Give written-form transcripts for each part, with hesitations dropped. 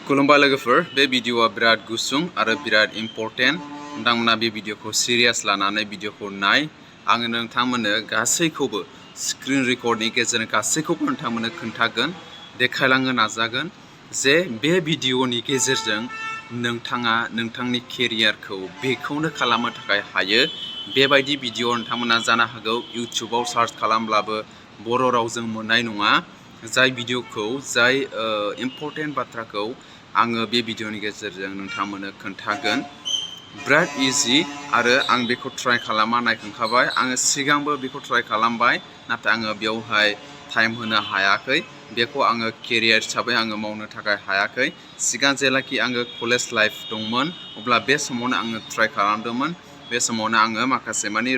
खुलुमबाय लोगोफोर बे भिडिअआ बिराद गुसुं आरो बिराद इम्पर्टेन्ट नोंथांमोना बे भिडिअखौ सिरियास लानानै भिडिअखौ नाय आङो नोंथांमोननो गासैखौबो स्क्रिन रेकर्डनि गेजेरजों गासैखौबो नोंथांमोननो खोन्थागोन देखायलांनो नाजागोन जे बे भिडिअनि गेजेरजों नोंथाङा नोंथांनि केरियारखौ बेखौनो खालामनो थाखाय हायो बेबायदि भिडिअ नोंथांमोना जानो हागौ इउटिउबाव सार्च खालामब्लाबो बर' रावजों मोननाय नङा जाय भिडिअखौ जाय इम्पर्टेन्ट बाथ्राखौ आङो बे भिडिअनि गेजेरजों नोंथांमोननो खोन्थागोन बिराद इजि आरो आं बेखौ ट्राइ खालामना नायखांखाबाय आङो सिगांबो बेखौ ट्राइ खालामबाय नाथाय आङो बेवहाय टाइम होनो हायाखै बेखौ आङो केरियार हिसाबै आङो मावनो थाखाय हायाखै सिगां जेलाखि आङो कलेज लाइफ दंमोन अब्ला बे समावनो आङो ट्राइ खालामदोंमोन बे समावनो आङो माखासे माने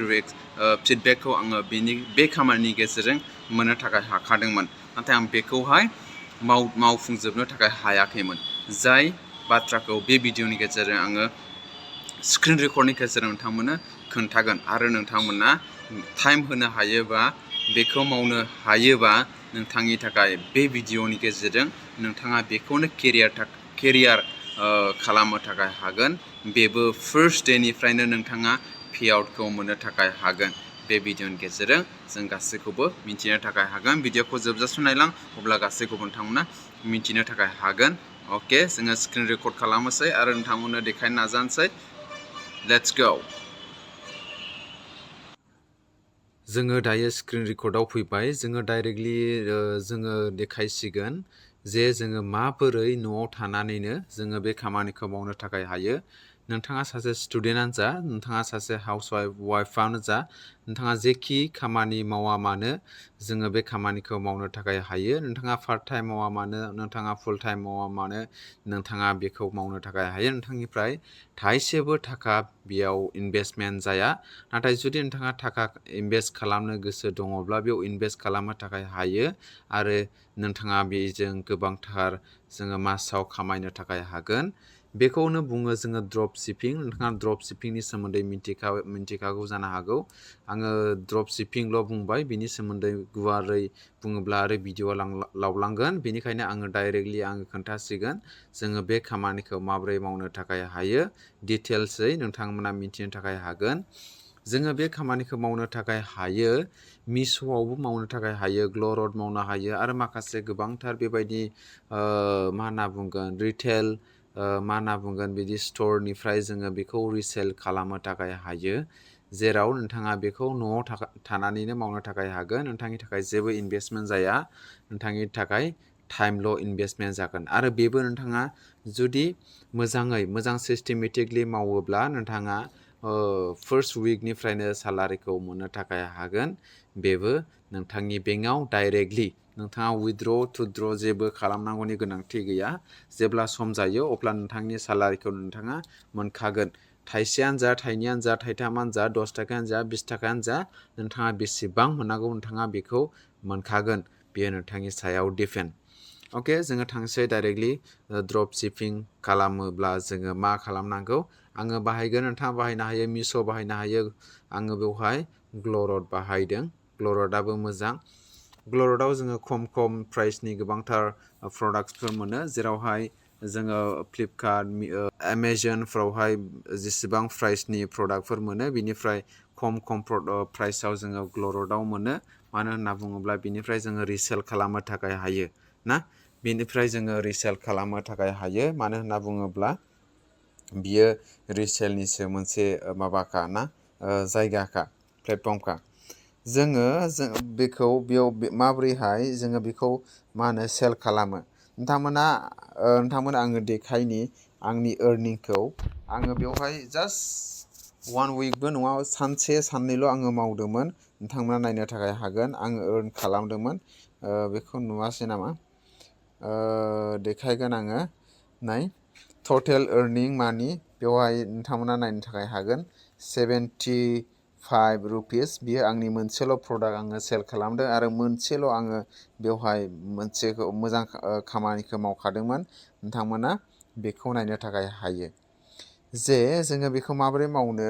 फिडबेकखौ आङो बे खामानिनि गेजेरजों मोननो थाखाय हाखादोंमोन नाथाय आं बेखौहाय मावफुंजोबनो थाखाय हायाखैमोन जाय बाथ्राखौ बे भिडिअनि गेजेरजों आङो स्क्रिन रेकर्डनि गेजेरजों नोंथांमोननो खोन्थागोन आरो नोंथांमोना टाइम होनो हायोबा बेखौ मावनो हायोबा नोंथांनि थाखाय बे भिडिअनि गेजेरजों नोंथाङा बेखौनो केरियार खालामनो थाखाय हागोन बेबो फार्स्ट डेनिफ्रायनो नोंथाङा पे आउटखौ मोननो थाखाय हागोन बे भिडिअनि गेजेरजों जों गासैखौबो मिथिनो थाखाय हागोन भिडिअखौ जोबजासिम नायलां अब्ला गासैखौबो नोंथांमोना मिथिनो थाखाय हागोन अके जोङो स्क्रिन रेकर्ड खालामनोसै आरो नोंथांमोननो देखायनो नाजानोसै लेट्स गो जोङो दायो स्क्रिन रेकर्डआव फैबाय जोङो डाइरेक्टलि जोङो देखायसिगोन जे जोङो माबोरै न'आव थानानैनो जोङो बे खामानिखौ मावनो थाखाय हायो नोंथाङा सासे स्टुडेन्टआनो जा नोंथाङा सासे वाइफआनो जा नोंथाङा जेखि खामानि मावा मानो जोङो बे खामानिखौ मावनो थाखाय हायो नोंथाङा पार्ट टाइम मावा मानो नोंथाङा फुल टाइम मावा मानो नोंथाङा बेखौ मावनो थाखाय हायो नोंथांनिफ्राय थाइसेबो थाखा बेयाव इनभेस्टमेन्ट जाया नाथाय जुदि नोंथाङा थाखा इनभेस्ट खालामनो गोसो दङब्ला बेयाव इनभेस्ट खालामनो थाखाय हायो आरो नोंथाङा बेजों गोबांथार जोङो मासाव खामायनो थाखाय हागोन बेखौनो बुङो जोङो ड्रप शिपिं नोंथाङा ड्रप शिपिंनि सोमोन्दै मिथिखागौ जानो हागौ आङो ड्रप शिपिंल' बुंबाय बिनि सोमोन्दै गुवारै बुङोब्ला आरो भिडिअ लावलांगोन बेनिखायनो आङो डाइरेक्टलि आङो खोन्थासिगोन जोङो बे खामानिखौ माबोरै मावनो थाखाय हायो डिटेल्सै नोंथांमोना मिथिनो थाखाय हागोन जोङो बे खामानिखौ मावनो थाखाय हायो मिश'आवबो मावनो थाखाय हायो ग्ल'रड मावनो हायो आरो माखासे गोबांथार बेबायदि मा होनना बुंगोन रिटेल मा होनना बुंगोन बिदि स्टरनिफ्राय जोङो बेखौ रिसेल खालामनो थाखाय हायो जेराव नोंथाङा बेखौ न'आव थानानैनो मावनो थाखाय हागोन नोंथांनि थाखाय जेबो इनभेस्टमेन्ट जाया नोंथांनि थाखाय टाइमल' इनभेस्टमेन्ट जागोन आरो बेबो नोंथाङा जुदि मोजां सिस्टेमेटिकलि मावोब्ला नोंथाङा फार्स्ट उइकनिफ्रायनो सालारिखौ मोननो थाखाय हागोन बेबो नोंथांनि बेंकआव डाइरेक्टलि नोंथाङा उइथड्र टुड्र जेबो खालामनांगौनि गोनांथि गैया जेब्ला सम जायो अब्ला नोंथांनि सालारिखौ नोंथाङा मोनखागोन थाइसेयानो जा थाइनैयानो जा थाइथामानो जा 10 थाखायानो जा 20 थाखायानो जा नोंथाङा बेसेबां मोननांगौ नोंथाङा बेखौ मोनखागोन बेयो नोंथांनि सायाव डिपेन्ड अके जोङो थांसै डाइरेक्टलि ड्रप शिपिं खालामोब्ला जोङो मा खालामनांगौ आङो बाहायगोन नोंथाङा बाहायनो हायो मिश' बाहायनो हायो आङो बेवहाय ग्ल'रड बाहायदों ग्ल'रडआबो मोजां ग्ल'रडआव जोङो खम प्राइसनि गोबांथार प्रडाक्टसफोर मोनो जेरावहाय जोङो फ्लिपकार्ट एमाजनफ्रावहाय जेसेबां प्राइसनि प्रडाक्टफोर मोनो बिनिफ्राय खम प्राइसआव जोङो ग्ल'रडआव मोनो मानो होनना बुङोब्ला बिनिफ्राय जोङो रिसेल खालामनो थाखाय हायो ना बिनिफ्राय जोङो रिसेल खालामनो थाखाय हायो मानो होनना बुङोब्ला बियो रिसेलनिसो मोनसे माबाखा ना जायगाखा प्लेटफर्मखा जोङो बेखौ बेयाव माबोरैहाय जोङो बेखौ मा होनो सेल खालामो नोंथांमोना आङो देखायनि आंनि अर्निंखौ आङो बेवहाय जास्ट 1 उइकबो नङा सानसे साननैल' आङो मावदोंमोन नोंथांमोना नायनो थाखाय हागोन आङो अर्न खालामदोंमोन बेखौ नुवासै नामा देखायगोन आङो नाय टटेल अर्निं मानि बेवहाय नोंथांमोना नायनो थाखाय हागोन 75 रुपिस बियो आंनि मोनसेल' प्रडाक्ट आङो सेल खालामदों आरो मोनसेल' आङो बेवहाय मोनसेखौ मोजां खामानिखौ मावखादोंमोन नोंथांमोना बेखौ नायनो थाखाय हायो जे जोङो बेखौ माबोरै मावनो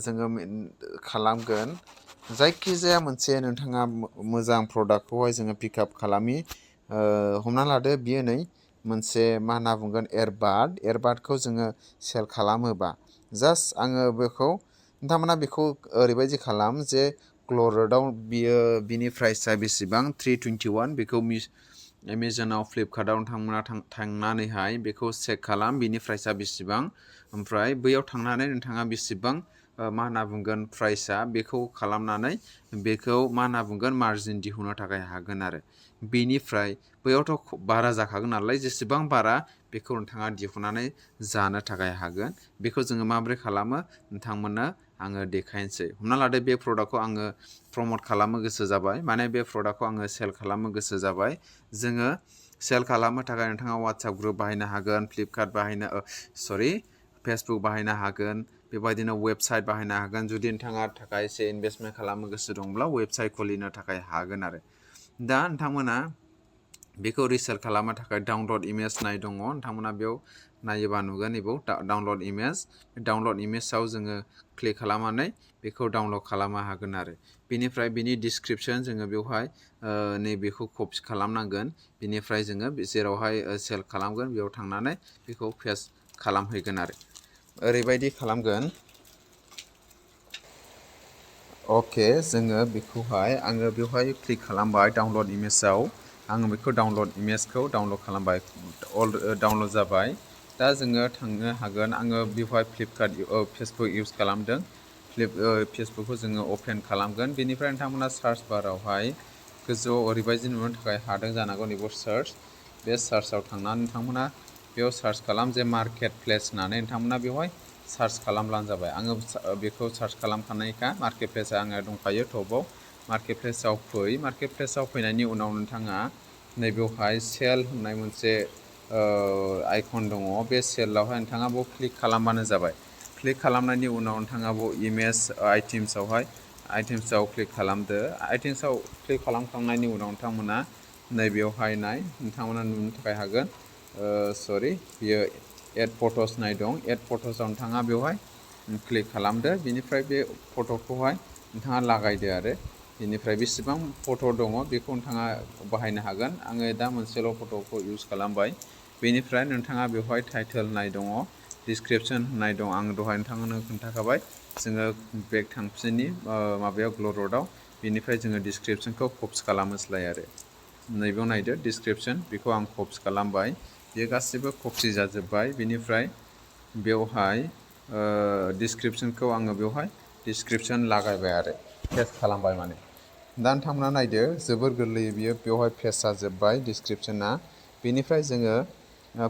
जोङो खालामगोन जायखिजाया मोनसे नोंथाङा मोजां प्रडाक्टखौहाय जोङो पिकआप खालामि हमना लादो बियो नै मोनसे मा होनना बुंगोन एयारबाडखौ जोङो सेल खालामोबा जास्ट आङो बेखौ नोंथांमोना बेखौ ओरैबायदि खालाम जे ग्ल'रडआव बिनि प्राइसआ बेसेबां 321 बेखौ एमाजनाव फ्लिपकार्टआव नोंथांमोना थांनानैहाय बेखौ चेक खालाम बिनि प्राइसआ बेसेबां ओमफ्राय बैयाव थांनानै नोंथाङा बेसेबां मा होनना बुंगोन प्राइसआ बेखौ खालामनानै बेखौ मा होनना बुंगोन मार्जिन दिहुननो थाखाय हागोन आरो बेनिफ्राय बैयावथ' बारा जाखागोन नालाय जेसेबां बारा बेखौ नोंथाङा दिहुननानै जानो थाखाय हागोन बेखौ जोङो माबोरै खालामो नोंथांमोननो आङो देखायनोसै हमना लादो बे प्रडाक्टखौ आङो प्रमट खालामनो गोसो जाबाय माने बे प्रडाक्टखौ आङो सेल खालामनो गोसो जाबाय जोङो सेल खालामनो थाखाय नोंथाङा WhatsApp ग्रुप बाहायनो हागोन फ्लिपकार्ट फेसबुक बाहायनो हागोन बेबायदिनो वेबसाइट बाहायनो हागोन जुदि नोंथाङा थाखाय एसे इनभेस्टमेन्ट खालामनो गोसो दंब्ला वेबसाइट खुलिनो थाखाय हागोन आरो दा नोंथांमोना बेखौ रिसेल खालामनो थाखाय डाउनलड इमेज नाय दङ नोंथांमोना बेयाव नायोबा नुगोन बेयाव डाउनलड इमेजाव जोङो क्लिक खालामनानै बेखौ डाउनलड खालामनो हागोन आरो बेनिफ्राय बिनि डिसक्रिपसन जोङो बेवहाय नैबेखौ कपि खालामनांगोन बेनिफ्राय जोङो जेरावहाय सेल खालामगोन बेयाव थांनानै बेखौ पेस्ट खालामहैगोन आरो ओरैबायदि खालामगोन अके जोङो बेखौहाय आङो बेवहाय क्लिक खालामबाय डाउनलड इमेजाव आङो बेखौ इमेजखौ डाउनलड खालामबाय डाउनलड जाबाय दा जोङो थांनो हागोन आङो बेवहाय फेसबुक इउज खालामदों फेसबुकखौ जोङो अपेन खालामगोन बेनिफ्राय नोंथांमोना सार्च बारावहाय गोजौआव ओरैबायदि नुनो थाखाय हादों जानांगौ नैबे सार्च बे सार्चआव थांनानै नोंथांमोना बेयाव सार्च खालाम जे मार्केट प्लेस होननानै नोंथांमोना बेवहाय सार्च खालामब्लानो जाबाय आङो बेखौ सार्च खालामखानायखा मार्केट प्लेसआ आङो दंखायो टपाव मार्केट प्लेसाव फैनायनि उनाव नोंथाङा नैबेवहाय सेल होननाय मोनसे आइकन दङ बे सेलावहाय नोंथाङा बेयाव क्लिक खालामबानो जाबाय क्लिक खालामनायनि उनाव नोंथाङा बेयाव इमेज आइटेम्सआव क्लिक खालामदो आइटेम्सआव क्लिक खालामखांनायनि उनाव नोंथांमोना नैबेयावहाय नोंथांमोना नुनो थाखाय हागोन बियो एड फट'स नाय दं एड फट'सआव नोंथाङा बेवहाय क्लिक खालामदो बेनिफ्राय बे फट'खौहाय नोंथाङा लागायदो आरो बेनिफ्राय बेसेबां फट' दङ बेखौ नोंथाङा बाहायनो हागोन आङो दा मोनसेल' फट'खौ इउज खालामबाय बेनिफ्राय नोंथाङा बेवहाय टाइटेल होननाय दङ डिसक्रिपसन होननाय दं आं दहाय नोंथांमोननो खोन्थाखाबाय जोङो बेक थांफिननि माबायाव ग्ल'रडआव बेनिफ्राय जोङो डिसक्रिपसनखौ कपि खालामोस्लाय आरो नैबेयाव नायदो डिसक्रिपसन बेखौ आं कपि खालामबाय बेयो गासिबो कपि जाजोब्बाय बेनिफ्राय बेवहाय डिसक्रिपसनखौ आङो बेवहाय डिसक्रिपसन लागायबाय आरो पेस्ट खालामबाय माने दा नोंथांमोना नायदो जोबोर गोरलैयै बियो बेवहाय पेस्ट जाजोब्बाय डिसक्रिपसना बेनिफ्राय जोङो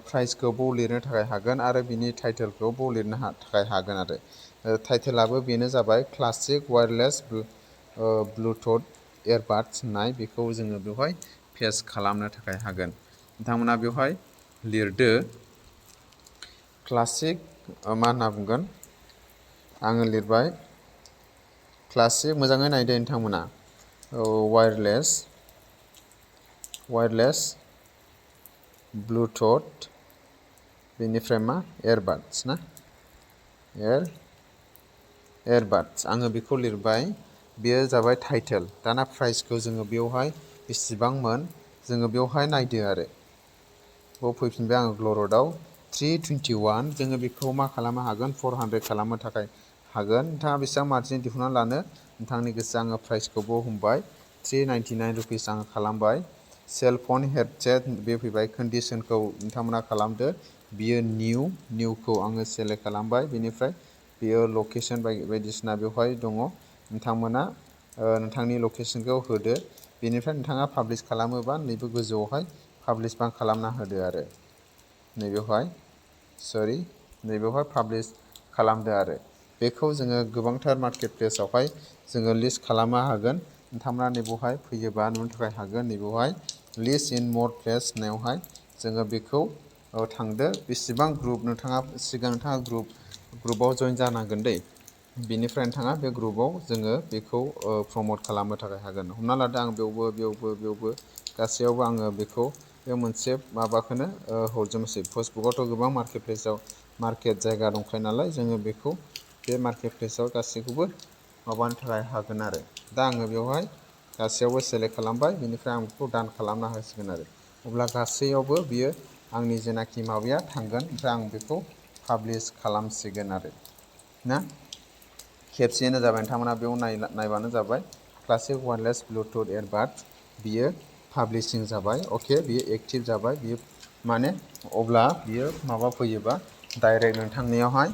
प्राइसखौ बाव लिरनो थाखाय हागोन आरो बिनि टाइटेलखौ बाव लिरनो थाखाय हागोन आरो टाइटेलाबो बेनो जाबाय क्लासिक वायारलेस ब्लुटुथ एयारबाड्स होननाय बेखौ जोङो बेवहाय पेस्ट खालामनो थाखाय हागोन नोंथांमोना बेवहाय लिरदो क्लासिक मा होनना बुंगोन आङो लिरबाय क्लासिक मोजाङै नायदो नोंथांमोना वायारलेस ब्लुटुथ बेनिफ्राय मा एयारबाड्स ना एयारबाड्स आङो बेखौ लिरबाय बेयो जाबाय टाइटेल दाना प्राइसखौ जोङो बेवहाय बेसेबांमोन जोङो बेवहाय नायदो आरो बाव फैफिनबाय आङो ग्ल'रडआव 321 जोङो बेखौ मा खालामनो हागोन 400 खालामनो थाखाय हागोन नोंथाङा बेसेबां मार्जिन दिहुननानै लानो नोंथांनि गोसो आङो प्राइसखौबो हमबाय 399 रुपिस आङो खालामबाय सेल फन हेडसेट बे फैबाय कन्डिसनखौ नोंथांमोना खालामदो बियो निउखौ आङो सेलेक्ट खालामबाय बेनिफ्राय बियो लकेसन बायदिसिना बेवहाय दङ नोंथांमोना नोंथांनि लकेसनखौ होदो बेनिफ्राय नोंथाङा पाब्लिश खालामोबा नैबे गोजौआवहाय पाब्लिश बां खालामना होदो आरो नैबेवहाय पाब्लिश खालामदो आरो बेखौ जोङो गोबांथार मार्केट प्लेसावहाय जोङो लिस्ट खालामनो हागोन नोंथांमोना नैबेवहाय फैयोबा नुनो थाखाय हागोन नैबेवहाय लिस्ट इन मर प्लेस होननायावहाय जोङो बेखौ थांदो बेसेबां ग्रुप नोंथाङा ग्रुपआव जइन जानांगोन दै बेनिफ्राय नोंथाङा बे ग्रुपआव जोङो बेखौ प्रमट खालामनो थाखाय हागोन हमना लादो आं बेयावबो गासैयावबो आङो बेखौ बे मोनसे माबाखौनो हरजोबनोसै फेसबुकआवथ' गोबां मार्केट जायगा दंखायो नालाय जोङो बेखौ बे मार्केट प्लेसाव गासैखौबो माबानो थाखाय हागोन आरो दा आङो बेवहाय गासैयावबो सेलेक्ट खालामबाय बेनिफ्राय आं बेखौ दान खालामना होसिगोन आरो अब्ला गासैयावबो बियो आंनि जेनाखि माबाया थांगोन ओमफ्राय आं बेखौ पाब्लिश खालामसिगोन आरो ना खेबसेयैनो जाबाय नोंथांमोना बेयाव नायबानो जाबाय क्लासिक वायरलेस ब्लुटुथ एयारबाड बियो पाब्लिशिं जाबाय अके बियो एक्टिभ जाबाय बियो माने अब्ला बियो माबा फैयोबा डाइरेक्ट नोंथांनियावहाय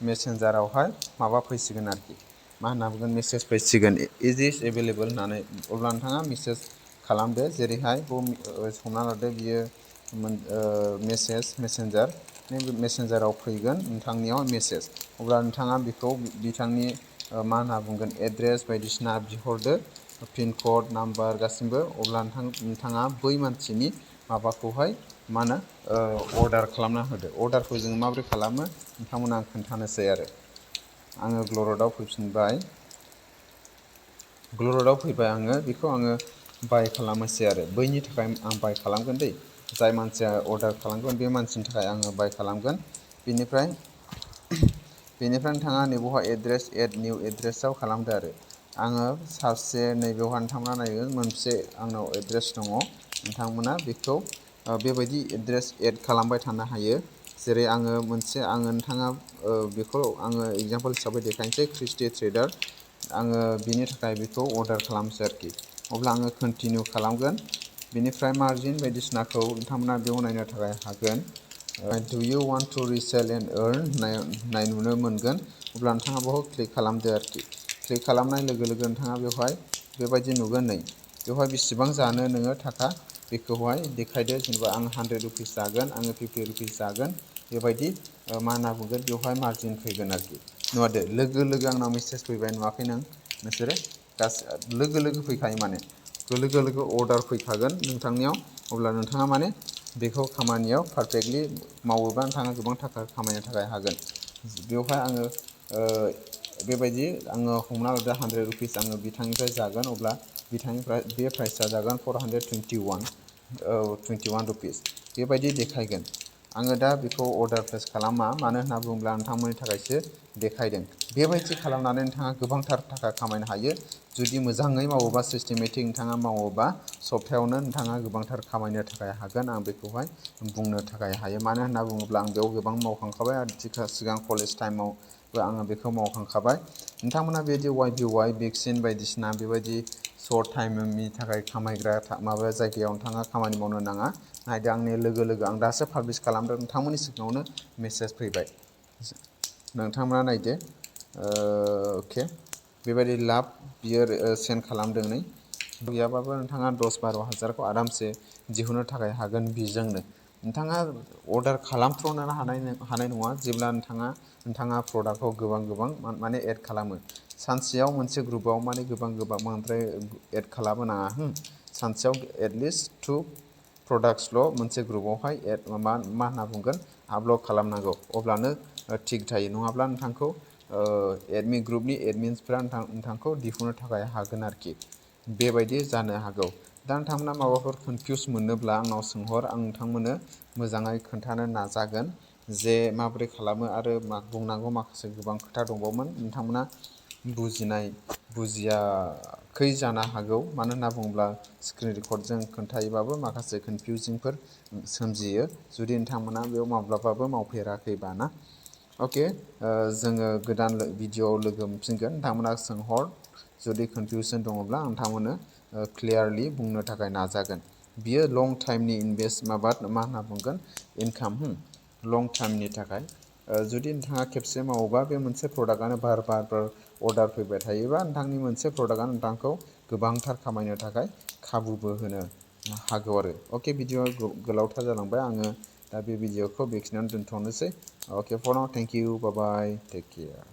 मेसेन्जारावहाय माबा फैसिगोन आरोखि मा होनना बुंगोन मेसेज फैसिगोन इज एभेलेबल होननानै अब्ला नोंथाङा मेसेज खालामदो जेरैहाय हमना लादो बियो मेसेन्जार मेसेन्जाराव फैगोन नोंथांनियाव मेसेज अब्ला नोंथाङा बेखौ बिथांनि मा होनना बुंगोन एड्रेस बायदिसिना बिहरदो पिन कड नाम्बार गासिबो अब्ला नोंथाङा बै मानसिनि माबाखौहाय मा होनो अर्डार खालामना होदो अर्डारखौ जों माबोरै खालामो नोंथांमोना आं खोन्थानोसै आरो आङो ग्ल'रडआव फैफिनबाय ग्ल'रडआव फैबाय आङो बेखौ आङो बाय खालामनोसै आरो बैनि थाखाय आं बाय खालामगोन दै जाय मानसिया अर्डार खालामगोन बे मानसिनि थाखाय आङो बाय खालामगोन बेनिफ्राय नोंथाङा नैबेवहाय एड्रेस एड निउ एड्रेसाव खालामदो आरो आङो सासे नैबेवहाय नोंथांमोना नायगोन मोनसे आंनाव एड्रेस दङ नोंथांमोना बेखौ बेबायदि एड्रेस एड खालामबाय थानो हायो जेरै आङो नोंथाङा बेखौ आङो एगजामपोल हिसाबै देखायनोसै क्रिस्टि ट्रेडार आङो बिनि थाखाय बेखौ अर्डार खालामसै आरोखि अब्ला आङो कन्टिनिउ खालामगोन बेनिफ्राय मार्जिन बायदिसिनाखौ नोंथांमोना बेयाव नायनो थाखाय हागोन do you want to resell and earn नाय नुनो मोनगोन अब्ला नोंथाङा बेखौ क्लिक खालामदो आरोखि क्लिक खालामनाय लोगो लोगो नोंथाङा बेवहाय बेबायदि नुगोन नै बेवहाय बेसेबां जानो नोङो थाखा बेखौहाय देखायदो जेनेबा आं 100 रुपिस जागोन आङो 50 रुपिस जागोन बेबायदि मा होनना बुंगोन बेवहाय मार्जिन फैगोन आरोखि नुवादो लोगो लोगो आंनाव मेसेज फैबाय नुवाखै नोंसोरो लोगो लोगो फैखायो माने लोगो लोगो अर्डार फैखागोन नोंथांनियाव अब्ला नोंथाङा माने बेखौ खामानियाव पारफेक्टलि मावोबा नोंथाङा गोबां थाखा खामायनो थाखाय हागोन बेवहाय आङो बेबायदि आङो हमना लादो 100 रुपिस आङो बिथांनिफ्राय जागोन अब्ला बिथांनिफ्राय बे प्राइसआ जागोन 421 रुपिस बेबायदि देखायगोन आङो दा बेखौ अर्डार प्लेस खालामा मानो होनना बुङोब्ला नोंथांमोननि थाखायसो देखायदों बेबायदि खालामनानै नोंथाङा गोबांथार थाखा खामायनो हायो जुदि मोजाङै मावोबा सिस्टेमेटिक नोंथाङा मावोबा सप्तायावनो नोंथाङा गोबांथार खामायनो थाखाय हागोन आं बेखौहाय बुंनो थाखाय हायो मानो होनना बुङोब्ला आं बेयाव गोबां मावखांखाबाय आरो सिगां कलेज टाइमावबो आङो बेखौ मावखांखाबाय नोंथांमोना बेबायदि वाइ भेक्सिन बायदिसिना बेबायदि सर्ट टाइमनि थाखाय खामायग्रा माबा जायगायाव नोंथाङा खामानि मावनो नाङा नायदो आंनि लोगो लोगो आं दासो पाब्लिश खालामदों नोंथांमोननि सिगाङावनो मेसेज फैबाय नोंथांमोना नायदो अके बेबायदि लाब बियो सेन्ड खालामदों नै गैयाबाबो नोंथाङा 10-12 हाजारखौ आरामसे दिहुननो थाखाय हागोन बिजोंनो नोंथाङा अर्डार खालामथ्र'नो हानाय नङा जेब्ला नोंथाङा प्रडाक्टखौ गोबां माने एड खालामो सानसेयाव मोनसे ग्रुपआव माने गोबां बांद्राय एड खालामनो नाङा सानसेयाव एटलिस्ट 2 प्रडाक्टसल' मोनसे ग्रुपआवहाय एड मा होनना बुंगोन आपल'ड खालामनांगौ अब्लानो थिग थायो नङाब्ला नोंथांखौ ग्रुपनि एडमिन्सफ्रा नोंथांखौ दिहुननो थाखाय हागोन आरोखि बेबायदि जानो हागौ दा नोंथांमोना माबाफोर कनफिउस मोनोब्ला आंनाव सोंहर आं नोंथांमोननो मोजाङै खोन्थानो नाजागोन जे माबोरै खालामो आरो बुंनांगौ माखासे गोबां खोथा दंबावोमोन नोंथांमोना बुजियाखै जानो हागौ मानो होनना बुङोब्ला स्क्रिन रेकर्डजों खोन्थायोबाबो माखासे कनफिउजिंफोर सोमजियो जुदि नोंथांमोना बेयाव माब्लाबाबो मावफेराखैबा ना अके जोङो गोदान भिडिअ'आव लोगो मोनफिनगोन नोंथांमोना सोंहर जुदि कनफिउसन दङब्ला नोंथांमोननो क्लियारलि बुंनो थाखाय नाजागोन बियो लं टाइमनि मा होनना बुंगोन इनकाम लं टाइमनि थाखाय जुदि नोंथाङा खेबसे मावोबा बे मोनसे प्रडाक्टआनो बार अर्डार फैबाय थायोबा नोंथांनि मोनसे प्रडाक्टआनो नोंथांखौ गोबांथार खामायनो थाखाय खाबुबो होनो हागौ आरो अके भिडिअ'आ गोलावथार जालांबाय आङो दा बे भिडिअ'खौ बेखिनियावनो दोनथ'नोसै okay for now thank you bye bye take care